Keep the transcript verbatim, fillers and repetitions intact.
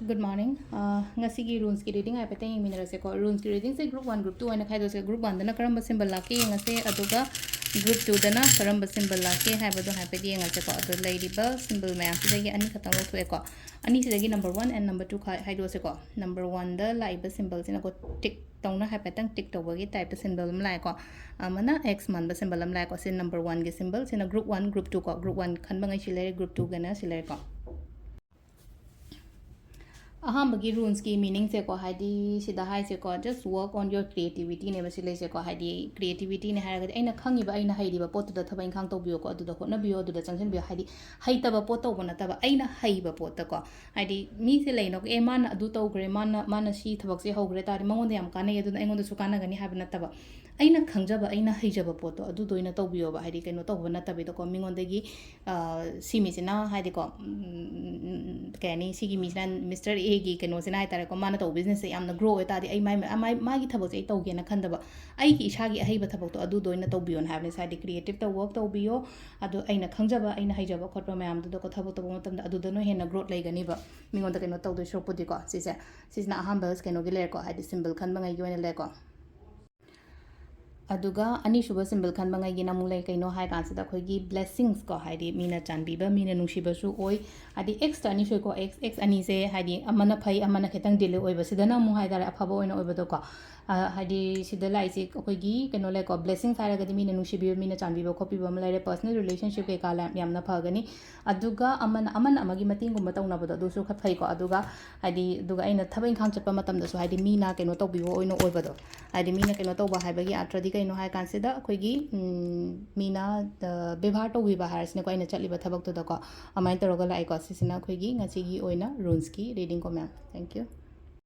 Good morning. ꯑ, ꯉꯁꯤꯒꯤ runesꯀꯤ reading ꯍꯥꯏꯐꯦꯠꯇꯪ ꯌꯦꯡꯃꯤꯟꯅꯔꯁꯦꯀꯣ꯫ Runesꯀꯤ readingꯁꯦ group one, group two ꯍꯥꯏꯅ ꯈꯥꯏꯗꯣꯛꯁꯦ꯫ Group oneꯗꯅ ꯀꯔꯝꯕ symbol ꯂꯥꯛꯀꯦ ꯌꯦꯡꯉꯁꯦ, ꯑꯗꯨꯒ group twoꯗꯅ ꯀꯔꯝꯕ symbol ꯂꯥꯛꯀꯦ ꯍꯥꯏꯕꯗꯣ ꯍꯥꯏꯐꯦꯠ ꯌꯦꯡꯉꯁꯦꯀꯣ꯫ ꯑꯗꯣ ꯂꯩꯔꯤꯕ symbol ꯃꯌꯥꯝꯁꯤꯗꯒꯤ ꯑꯅꯤꯈꯛꯇꯪ ꯂꯧꯊꯣꯛꯑꯦꯀꯣ꯫ ꯑꯅꯤꯁꯤꯗꯒꯤ number one and number two ꯈꯥꯏ-, ꯍꯥꯏꯗꯣꯛꯑꯁꯦꯀꯣ꯫ Number oneꯗ ꯂꯥꯛꯏꯕ symbolꯁꯤꯅꯀꯣ, tick ꯇꯧꯅ ꯍꯥꯏꯐꯦꯠꯇꯪ tick ꯇꯧꯕꯒꯤ typeꯇ symbol ꯑꯃ ꯂꯥꯛꯑꯦꯀꯣ꯫ ꯑꯃꯅ X ꯃꯥꯟꯕ symbol ꯑꯃ ꯂꯥꯛꯑꯦꯀꯣ꯫ ꯁꯤ number oneꯒꯤ symbol, ꯁꯤꯅ group one, group two ꯀꯣ꯫ Group one ꯈꯟꯕꯉꯩ ꯁꯤ ꯂꯩꯔꯦ, group twoꯒꯅ ꯁꯤ ꯂꯩꯔꯦꯀꯣ꯫ ꯑꯍꯥꯟꯕꯒꯤ runesꯀꯤ meaningꯁꯦꯀꯣ, ꯍꯥꯏꯗꯤ ꯁꯤꯗ ꯍꯥꯏꯁꯦꯀꯣ, just work on your creativityꯅꯦꯕ ꯁꯤ ꯂꯩꯁꯦꯀꯣ꯫ ꯍꯥꯏꯗꯤ creativityꯅꯦ ꯍꯥꯏꯔꯒꯗꯤ ꯑꯩꯅ ꯈꯪꯉꯤꯕ, ꯑꯩꯅ ꯍꯩꯔꯤꯕ ꯄꯣꯠꯇꯨꯗ ꯊꯕꯛ ꯏꯪꯈꯥꯡ ꯇꯧꯕꯤꯌꯣꯀꯣ, ꯑꯗꯨꯗ ꯍꯣꯠꯅꯕꯤꯌꯣ, ꯑꯗꯨꯗ ꯆꯪꯁꯤꯟꯕꯤꯌꯣ꯫ ꯍꯥꯏꯗꯤ ꯍꯩꯇꯕ ꯄꯣꯠ ꯇꯧꯕ ꯅꯠꯇꯕ, ꯑꯩꯅ ꯍꯩꯕ ꯄꯣꯠꯇꯀꯣ꯫ ꯍꯥꯏꯗꯤ ꯃꯤꯁꯦ ꯂꯩꯅꯀꯣ, "ꯑꯦ, ꯃꯥꯅ ꯑꯗꯨ ꯇꯧꯈ꯭ꯔꯦ, ꯃꯥꯅ, ꯃꯥꯅ ꯁꯤ ꯊꯕꯛꯁꯦ ꯍꯧꯈ꯭ꯔꯦ" ꯇꯥꯔꯗꯤ ꯃꯉꯣꯟꯗ ꯌꯥꯝ ꯀꯥꯟꯅꯩ, ꯑꯗꯨꯅ ꯑꯩꯉꯣꯟꯗꯁꯨ ꯀꯥꯟꯅꯒꯅꯤ ꯍꯥꯏꯕ ꯅꯠꯇꯕ, ꯑꯩꯅ ꯈꯪꯖꯕ, ꯑꯩꯅ ꯍꯩꯖꯕ ꯄꯣꯠꯇꯣ ꯑꯗꯨꯗ ꯑꯣꯏꯅ ꯇꯧꯕꯤꯌꯣꯕ꯫ ꯍꯥꯏꯗꯤ ꯀꯩꯅꯣ ꯇꯧꯕ ꯅꯠꯇꯕꯤꯗꯀꯣ, ꯃꯤꯉꯣꯟꯗꯒꯤ, ꯑ, ꯁꯤ ꯃꯤꯁꯤꯅ ꯍꯥꯏꯗꯤꯀꯣ, ꯎꯝ, ꯀꯩ ꯍꯥꯏꯅꯤ, ꯁꯤꯒꯤ ꯃꯤꯁꯤꯅ, Mister Aꯒꯤ ꯀꯩꯅꯣꯁꯤꯅ ꯍꯥꯏ ꯇꯥꯔꯦꯀꯣ, ꯃꯥꯅ ꯇꯧꯕ businessꯁꯦ ꯌꯥꯝꯅ grow ꯑꯣꯏ ꯇꯥꯔꯗꯤ ꯑꯩ ꯃꯥꯏ, ꯃꯥꯏ, ꯃꯥꯒꯤ ꯊꯕꯛꯁꯦ ꯑꯩ ꯇꯧꯒꯦꯅ ꯈꯟꯗꯕ, ꯑꯩꯒꯤ ꯏꯁꯥꯒꯤ ꯑꯍꯩꯕ ꯊꯕꯛꯇꯣ ꯑꯗꯨꯗ ꯑꯣꯏꯅ ꯇꯧꯕꯤꯌꯣꯅ ꯍꯥꯏꯕꯅꯦ꯫ ꯍꯥꯏꯗꯤ creativeꯇ work ꯇꯧꯕꯤꯌꯣ, ꯑꯗꯣ ꯑꯩꯅ ꯈꯪꯖꯕ, ꯑꯩꯅ ꯍꯩꯖꯕ ꯈꯣꯠꯄ ꯃꯌꯥꯝꯗꯨꯗꯀꯣ, ꯊꯕꯛ ꯇꯧꯕ ꯃꯇꯝꯗ ꯑꯗꯨꯗꯅ ꯍꯦꯟꯅ growth ꯂꯩꯒꯅꯤꯕ, ꯃꯤꯉꯣꯟꯗ ꯀꯩꯅꯣ ꯇꯧꯗꯣꯏ ꯁꯔꯨꯛꯄꯨꯗꯤꯀꯣ꯫ ꯁꯤꯁꯦ, ꯁꯤꯁꯤꯅ ꯑꯍꯥꯟꯕ ꯀꯩꯅꯣꯒꯤ ꯂꯩꯔꯦꯀꯣ, ꯍꯥꯏꯗꯤ symbol ꯈꯟꯕꯉꯩꯒꯤ ꯑꯣꯏꯅ ꯂꯩꯔꯦꯀꯣ꯫ ꯑꯗꯨꯒ ꯑꯅꯤꯁꯨꯕ symbol ꯈꯟꯕꯉꯩꯒꯤꯅ ꯑꯃꯨꯛ ꯂꯩ, ꯀꯩꯅꯣ ꯍꯥꯏ ꯀꯥꯟꯁꯤꯗ ꯑꯩꯈꯣꯏꯒꯤ blessings ꯀꯣ, ꯍꯥꯏꯗꯤ ꯃꯤꯅ ꯆꯥꯟꯕꯤꯕ, ꯃꯤꯅ ꯅꯨꯡꯁꯤꯕꯁꯨ ꯑꯣꯏ꯫ ꯍꯥꯏꯗꯤ Xꯇ ꯑꯅꯤ ꯁꯣꯏꯀꯣ, X, X ꯑꯅꯤꯁꯦ ꯍꯥꯏꯗꯤ ꯑꯃꯅ ꯐꯩ, ꯑꯃꯅ ꯈꯤꯇꯪ delay ꯑꯣꯏꯕ, ꯁꯤꯗꯅ ꯑꯃꯨꯛ ꯍꯥꯏ ꯇꯥꯔꯦ ꯑꯐꯕ ꯑꯣꯏꯅ ꯑꯣꯏꯕꯗꯣꯀꯣ꯫ ꯑ, ꯍꯥꯏꯗꯤ ꯁꯤꯗ ꯂꯥꯛꯏꯁꯦ ꯑꯩꯈꯣꯏꯒꯤ ꯀꯩꯅꯣ ꯂꯩꯀꯣ, blessings ꯍꯥꯏꯔꯒꯗꯤ ꯃꯤꯅ ꯅꯨꯡꯁꯤꯕꯤꯕ, ꯃꯤꯅ ꯆꯥꯟꯕꯤꯕ ꯈꯣꯠꯄꯤꯕ ꯑꯃ ꯂꯩꯔꯦ, personal relationship ꯀꯩꯀꯥ ꯂ-, ꯌꯥꯝꯅ ꯐꯒꯅꯤ꯫ ꯑꯗꯨꯒ ꯑꯃꯅ, ꯑꯃꯅ ꯑꯃꯒꯤ ꯃꯇꯦꯡꯒꯨꯝꯕ ꯇꯧꯅꯕꯗꯣ, ꯑꯗꯨꯁꯨ ꯈꯔ ꯐꯩꯀꯣ꯫ ꯑꯗꯨꯒ ꯍꯥꯏꯗꯤ, ꯑꯗꯨꯒ ꯑꯩꯅ ꯊꯕꯛ ꯏꯪꯈꯥꯡ ꯆꯠꯄ ꯃꯇꯝꯗꯁꯨ ꯍꯥꯏꯗꯤ ꯃꯤꯅ ꯀꯩꯅꯣ ꯇꯧꯕꯤꯕ ꯑꯣꯏꯅ ꯑꯣꯏꯕꯗꯣ, ꯍꯥꯏꯗꯤ ꯃꯤꯅ ꯀꯩꯅꯣ ꯇꯧꯕ ꯍꯥꯏꯕꯒꯤ ꯑꯥꯔꯊ꯭ꯔꯗꯤ ꯀꯩꯅꯣ ꯍꯥꯏ ꯀꯥꯟꯁꯤꯗ ꯑꯩꯈꯣꯏꯒꯤ, ꯎꯝ, ꯃꯤꯅ, ꯑ, ꯕꯦꯕꯥꯔ ꯇꯧꯕꯤꯕ ꯍꯥꯏꯔꯁꯤꯅꯦꯀꯣ, ꯑꯩꯅ ꯆꯠꯂꯤꯕ ꯊꯕꯛꯇꯨꯗꯀꯣ꯫ ꯑꯗꯨꯃꯥꯏꯅ ꯇꯧꯔꯒ ꯂꯥꯛꯑꯦꯀꯣ꯫ ꯁꯤꯁꯤꯅ ꯑꯩꯈꯣꯏꯒꯤ ꯉꯁꯤꯒꯤ ꯑꯣꯏꯅ runesꯀꯤ readingꯀꯣ ꯃꯌꯥꯝ꯫ Thank you꯫